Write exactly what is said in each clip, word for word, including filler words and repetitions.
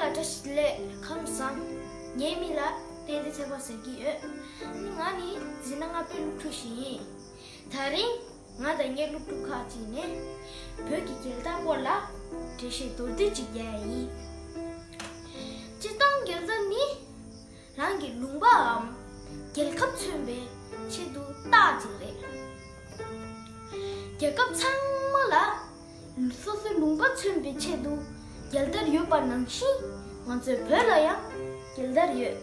བཀྲ་ཤིས་བདེ་ལེགས། ཁམས་བཟང་། ངའི་མིང་ལ་བསྟན་འཛིན་ཚེ་དཔག་ཟེར་གྱི་ཡོད། ང་ནི་འཛིན་གྲྭ་ལྔ་པའི་སློབ་ཕྲུག་ཞིག་ཡིན། དེ་རིང་ང་དང་ངའི་སློབ་ཕྲུག་ཁག་ཅིག་ནས་བོད་ཀྱི་རྒྱལ་དར་སྐོར་ལ་འགྲེལ་བཤད་མདོར་བསྡུས་ཅིག་རྒྱག་ཡ་ཡིན། སྤྱིར་བཏང་རྒྱལ་དར་ནི་རང་གི་ལུང་པའམ་རྒྱལ་ཁབ་མཚོན་པའི་ཆེད་དུ་རྟགས་ཅིག་རེད། རྒྱལ་ཁབ་ཚང་མ་ལ་སོ་སོའི་ལུང་པ་མཚོན་པའི་ཆེད་དུ་རྒྱལ་དར་ཡོད་པ་ནང་བཞིན་ང་ཚོའི་བོད་ལ་ཡང་རྒྱལ་དར་ཡོད།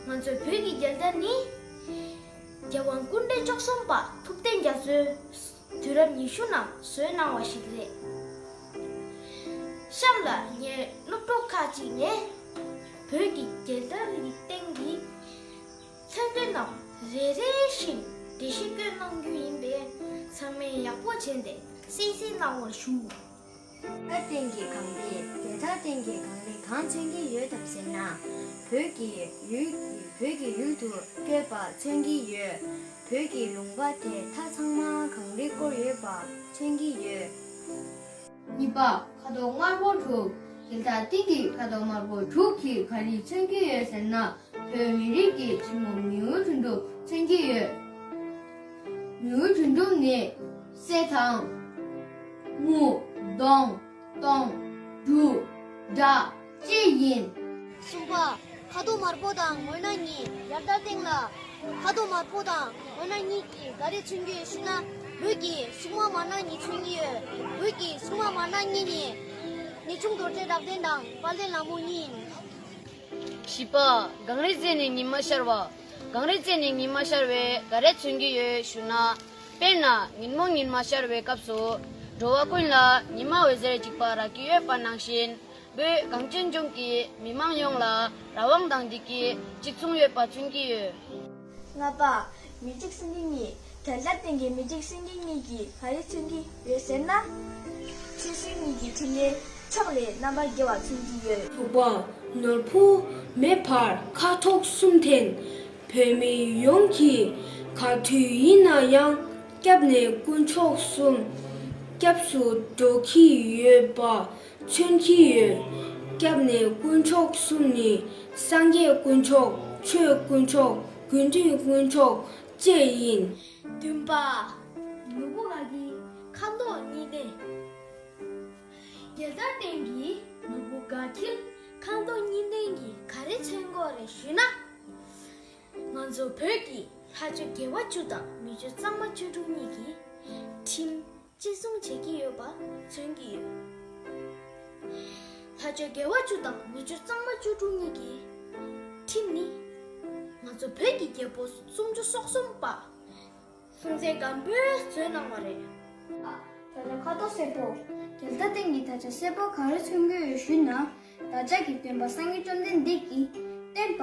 ང་ཚོའི་བོད་ཀྱི་རྒྱལ་དར་ནི་རྒྱལ་དབང་སྐུ་ཕྲེང་བཅུ་གསུམ་པ་ཐུབ་བསྟན་རྒྱ་མཚོའི་དུས་རབས་ཉི་ཤུ་ནང་བཟོས་གནང་བ་ཞིག་རེད། གཤམ་ལ་ངའི་སློབ་གྲོགས་ཁག་ཅིག་ནས་བོད་ཀྱི་རྒྱལ་དར་གྱི་སྟེང་གི་མཚོན་དོན་རྣམས་རེ་རེ་བཞིན་འགྲེལ་བཤད་སྐྱོན་གནང་རྒྱུ་ཡིན་པས་ཚང་མས་ཡག་པོ་བྱས་ཏེ་གསན་གཟིགས་གནང་བར་ཞུ། རྒྱལ་དར་སྟེང་གི་གངས་རི། རྒྱལ་དར་སྟེང་གི་གངས་རི་གང་མཚོན་གྱི་ཡོད་དམ་ཟེར་ན། བོད་ཀྱི་ཡུལ་བོད་ཀྱི་ཡུལ་དུ་བསྐྱོད་པ་མཚོན་གྱི་ཡོད། བོད་ཀྱི་ལུང་པ་དེ་མཐའ་ཚང་མ་གངས་རིས་བསྐོར་ཡོད་པ་མཚོན་གྱི་ཡོད། གཉིས་པ། ཁ་དོག་དམར་པོ་དྲུག་རྒྱལ་དར་སྟེང་གི་ཁ་དོག་དམར་པོ་དྲུག་གིས་ག་རེ་མཚོན་གྱི་ཡོད་ཟེར་ན། བོད་མི་རིགས་ཀྱི་ཕྱི་མོ་མིའུ་གདུང་དྲུག་མཚོན་གྱི་ཡོད། མིའུ་གདུང་དྲུག་ནི་སེ་དང་། སྔོ། ལྡོང་། སྟོང་། འབྲུ། སྦྲ། བཅས་ཡིན། གསུམ་པ། ཁ་དོག་དམར་པོ་དང་ངོས་སྣ་གཉིས། རྒྱལ་དར་སྟེང་ལ་ཁ་དོག་དམར་པོ་དང་ངོས་སྣ་གཉིས་ཀྱིས་ག་རེ་མཚོན་གྱི་ཡོད་ཞུ་ན། བོད་ཀྱི་སྲུང་མ་དམར་ནག་གཉིས་མཚོན་གྱི་ཡོད། བོད་ཀྱི་སྲུང་མ་དམར་ནག་གཉིས་ནི་གནས་ཆུང་རྡོ་རྗེ་གྲགས་ལྡན་དང་དཔལ་ལྡན་ལྷ་མོ་གཉིས་ཡིན། བཞི་པ། གངས་རི་རྩེ་ནས་ཉི་མ་ཤར་བ། གངས་རི་རྩེ་ནས་ཉི་མ་ཤར་བས་ག་རེ་མཚོན་གྱི་ཡོད་ཞུ་ན། དཔེར་ན་ཉིན་མོ་ཉི་མ་ཤར་བའི་སྐབས་སུ་འགྲོ་བ་ཀུན་ལ་ཉི་མ་འོད་ཟེར་འཇིགས་པ་རག་གི་ཡོད་པ་ནང་བཞིན། བོད་གངས་ཅན་ལྗོངས་ཀྱི་མི་མང་ཡོངས་ལ་རང་དབང་དང་བདེ་སྐྱིད་གཅིག་མཚུངས་ཡོད་པ་མཚོན་གྱི་ཡོད། ལྔ་པ། མི་གཅིག་སེང་གེ་གཉིས། རྒྱལ་དར་སྟེང་གི་མི་གཅིག་སེང་གེ་གཉིས་ཀྱིས་ག་རེ་མཚོན་གྱི་ཡོད་ཟེར་ན། ཆོས་སྲིད་གཉིས་ཀྱི་འཕྲིན་ལས་ཕྱོགས་རིས་རྣམ་པར་རྒྱལ་བ་མཚོན་གྱི་ཡོད། དྲུག་པ། ནོར་བུ་མེ་འབར་ཁ་དོག་གསུམ་ལྡན། བོད་མི་ཡོངས་ཀྱིས་ག་དུས་ཡིན་ན་ཡང་སྐྱབས་གནས་དཀོན་མཆོག་གསུམ་སྐྱབས་སུ་འགྲོ་གི་ཡོད་པ་མཚོན་གྱི་ཡོད། སྐྱབས་གནས་དཀོན་མཆོག་གསུམ་ནི་སངས་རྒྱས་དཀོན་མཆོག་ཆོས་དཀོན་མཆོག་དགེ་འདུན་དཀོན་མཆོག་བཅས་ཡིན། བདུན་པ། ནོར་བུ་འགའ་འཁྱིལ་ཁ་དོག་གཉིས་ལྡན། རྒྱལ་དར་སྟེང་གི་ནོར་བུ་འགའ་འཁྱིལ་ཁ་དོག་གཉིས་ལྡན་གྱིས་ག་རེ་མཚོན་གྱི་ཡོད་རེད་ཞུས་ན། ང་ཚོ་བོད་ཀྱི་ལྷ་ཆོས་དགེ་བ་བཅུ་དང་མི་ཆོས་གཙང་མ་བཅུ་དྲུག་གཉིས་ཀྱི་ཁྲིམས་གཅེས་སྲུང་བྱེད་ཀྱི་ཡོད་པ་མཚོན་གྱི་ཡོད། ལྷ་ཆོས་དགེ་བ་བཅུ་དང་མི་ཆོས་གཙང་མ་བཅུ་དྲུག་གཉིས་ཀྱི་ཁྲིམས་ནི་ང་ཚོ་བོད་ཀྱི་རྒྱལ་པོ་སུམ་ཅུ་སོ་གསུམ་པ་སྲོང་བཙན་སྒམ་པོས་བཟོས་གནང་བ་རེད། ད་ཆ་ཁ་དོག་སེར་པོ། རྒྱལ་དར་སྟེང་གི་ད་ཆ་སེར་པོ་ག་རེ་མཚོན་གྱི་ཡོད་ཞུས་ན། བདག་ཅག་གི་སྟོན་པ་སངས་རྒྱས་བཅོམ་ལྡན་འདས་ཀྱིས་བསྟན་པ་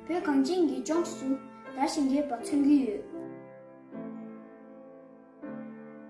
བོད་གངས་ཅན་གྱི་ལྗོངས་སུ་དར་ཞིང་རྒྱས་པ་མཚོན་གྱི་ཡོད།